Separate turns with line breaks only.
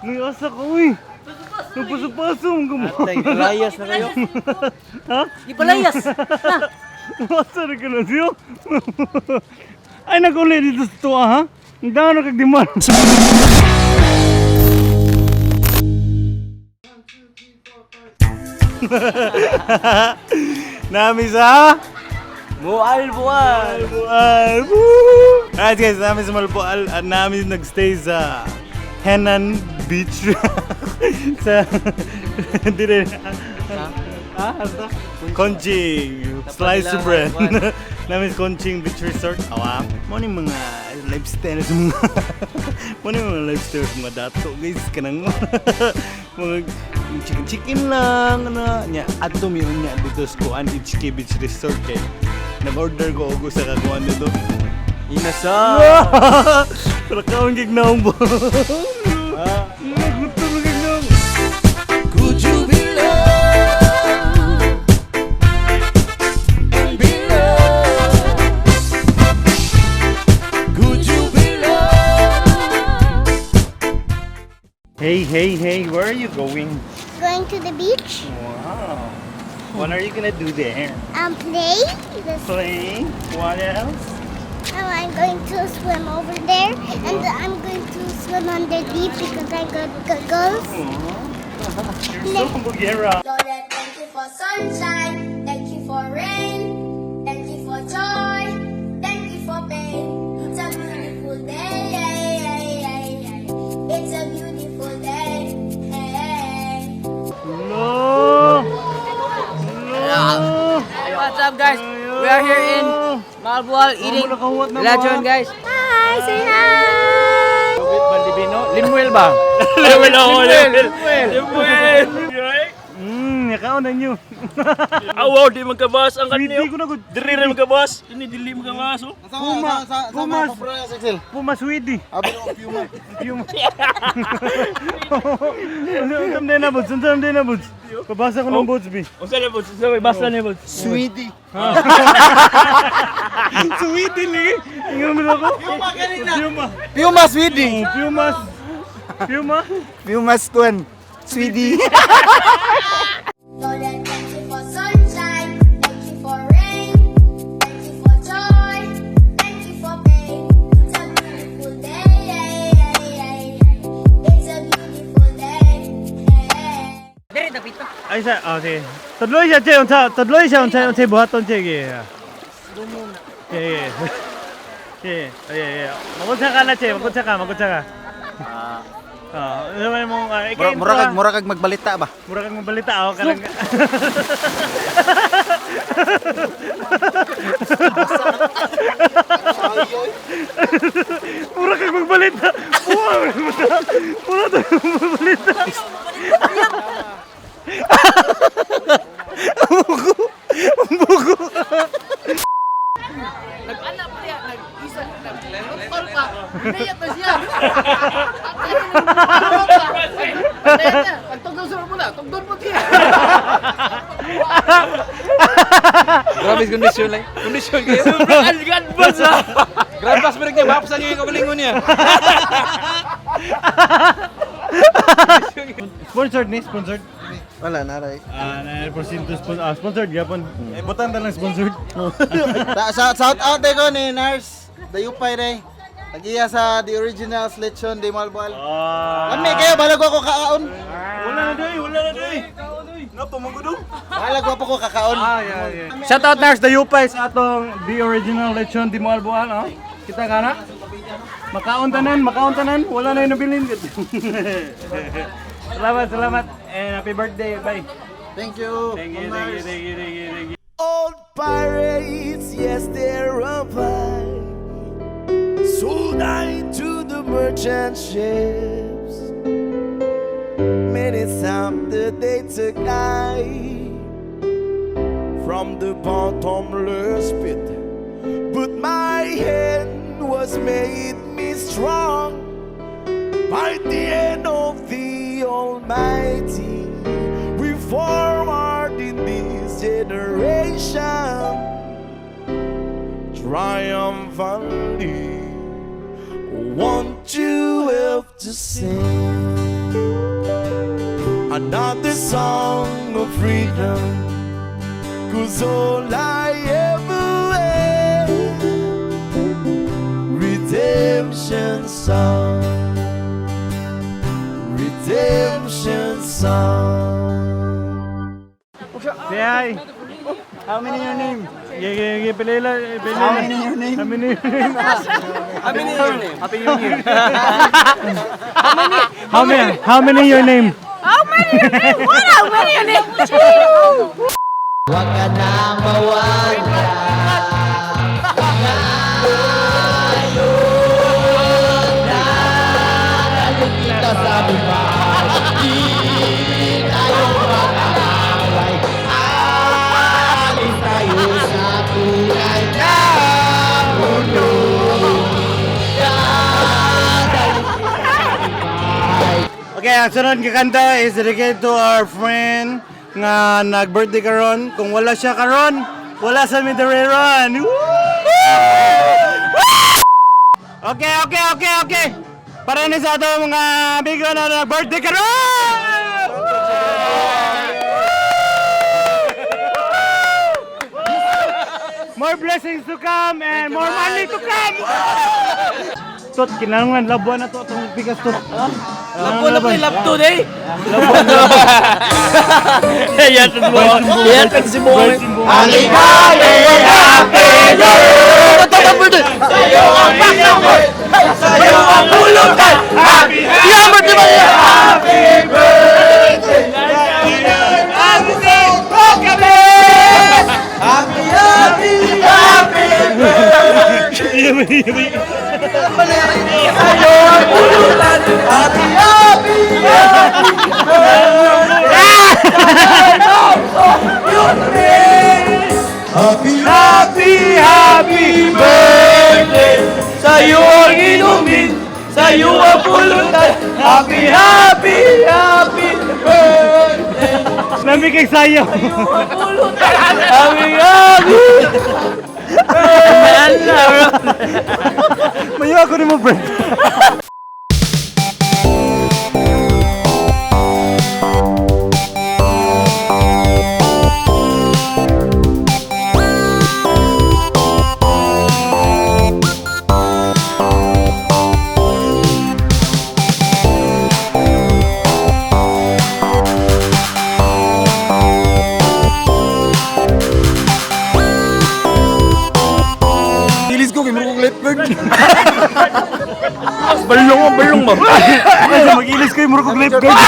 May asa ka, uy. Nagpaso-paso ang gumawa.
Atay, palayas na kayo.
Ha?
Ipalayas!
Asa na ka na siyo? Ay, nag-uli dito sa tuwa, ha? Ang dami na kagdiman. Nami sa
Mualbual!
Malbual! Woo! Alright guys, nami sa Malbual at nami nagstay sa Henan Beach. Sa dire. Ah, asa? Conching Slice of bread. Nami sa Conching Beach Resort. Awa, mo ni mga lifestyle sa mga mo ni mga lifestyle sa mga dato guys, kanang mga chicken chicken lang ano nya adto mi unya dito sa kuan HK Beach Resort kay nag-order ko og usa ka kuan dito.
Inasa!
Pero kaon gig naong ba? Gutom na gig naong.
Could you be loved and be loved? Could you be loved?
Hey, hey, hey, where are you going?
Going to the beach.
Wow. What are you gonna do there?
Play. This,
Play? What else?
I'm going to swim over there, and I'm going to swim under deep because I got goggles.
Aw. You're so bugera.
Lord, I thank you for sunshine, thank you for rain, thank you for joy, thank you for pain. It's a beautiful day. It's a beautiful day.
No! No!
What's up, guys? We are here in Malbual eating
nakahuwat na
lechon,
mga-
guys.
Hi, say hi.
Bandibino? Limuel ba?
Limuel ako,
Limuel!
Limuel.
Limuel!
Nakaon na nyo.
Awaw, di magkabas ang
Sweetie
kanyo.
ko na good.
Diri rin magkabas. Ini dili magkabas oh.
Puma, Puma, Puma Sweetie. Puma. Puma. Unsa man na boots? Unsa man na boots? Pabasa ko ng boots, bi.
Unsa na boss? Unsa may basa ni boss?
Sweetie.
Sweetie lagi. Ingon mo ako. Puma kanina. Puma.
Puma Sweetie.
Oh, Puma. Puma.
Puma Squan. Sweetie.
Lord, I thank you for sunshine, thank you for rain, thank you for joy, thank you for pain. It's a beautiful day. It's a beautiful day.
Diri dapit na.
Ay sa, oh, sige. Tudloy siya, che, unsa, tudloy siya, unsa, unsa buhaton che, sige. Sige. Sige, ay, ay, ay. Magunsa ka na, che, magunsa ka, magunsa ka. Ah, ano man mong, ikaw,
Mura kag magbalita ba?
Mura kang mabalita, ako ka lang. Mura kang magbalita. Mura mura kang magbalita. Ang buko. Ang buko.
Nag-anak pa niya, nag-isa, nag-lutol pa. Nayat na siya. Nayat na. Pagtugtog sa muna, tugtog po siya.
Grabe yung kondisyon lang. Kondisyon kayo.
Sobrang advance ah.
Grabe pas break niya. Mapsan niyo yung kagalingon niya.
Sponsored ni, sponsored.
Wala na ray.
Ah, na porsyento sponsored gyapon. Eh, butan ta lang sponsored.
Shout out ko ni Nars. Dayupay ray. Tagiya sa The Original Lechon de Malboal.
Ah.
Lami kayo balag ko kakaon.
Wala na doy, wala na doy. Napamanggudong.
Balag ko ko kakaon.
Ah, yeah, yeah. Shout out Nars Dayupay sa atong The Original Lechon di Moalboal, oh. Kita ka na? Makaon tanan, makaon tanan, wala na yung nabilin. Salamat, salamat. And happy birthday. Bye.
Thank you.
Thank you, thank you, thank you, thank you, thank you.
Old pirates, yes, they're a pie. Sold I to the merchant ships. Many times that they took I from the bottomless pit. But my hand was made me strong by the hand of the Almighty. We forward in this generation triumphantly. Want you have to sing.
Another song of freedom. 'Cause all I ever had, redemption song, redemption song.
Say hi.
How many your name?
Yeah, Pelela, Pelela.
How many your name?
How many your name?
Happy New Year. Happy New Year.
How many your name?
How many your name? What? How many your name?
Huwag ka nang mawala. Ngayon na kita sa buhay, di tayo mag-aaway. Alis tayo sa tunay na mundo. Dadalhin
Okay, ang sunod nga kanta is dedicated to our friend nga nag-birthday karon. Kung wala siya karon, wala sa Midareron. Woo! Okay. Para ni sa ato mga amigo na nag-birthday karon! More blessings to come and more money to come! Tot, kinahanglan labuan na to atong bigas tot.
Labuan na ko yung lapto day. Yan mo. Yan si mo.
Happy, happy birthday!
Sa'yo ang inumin, sa'yo ang pulutan. Happy, happy, happy birthday.
Lami kay sayo.
Happy, happy.
Mayo ako ni mo, friend.
Ilis ko kay murag lifeguard.
Balong, balong mo.
Mag-ilis kayo, murag kog lifeguard.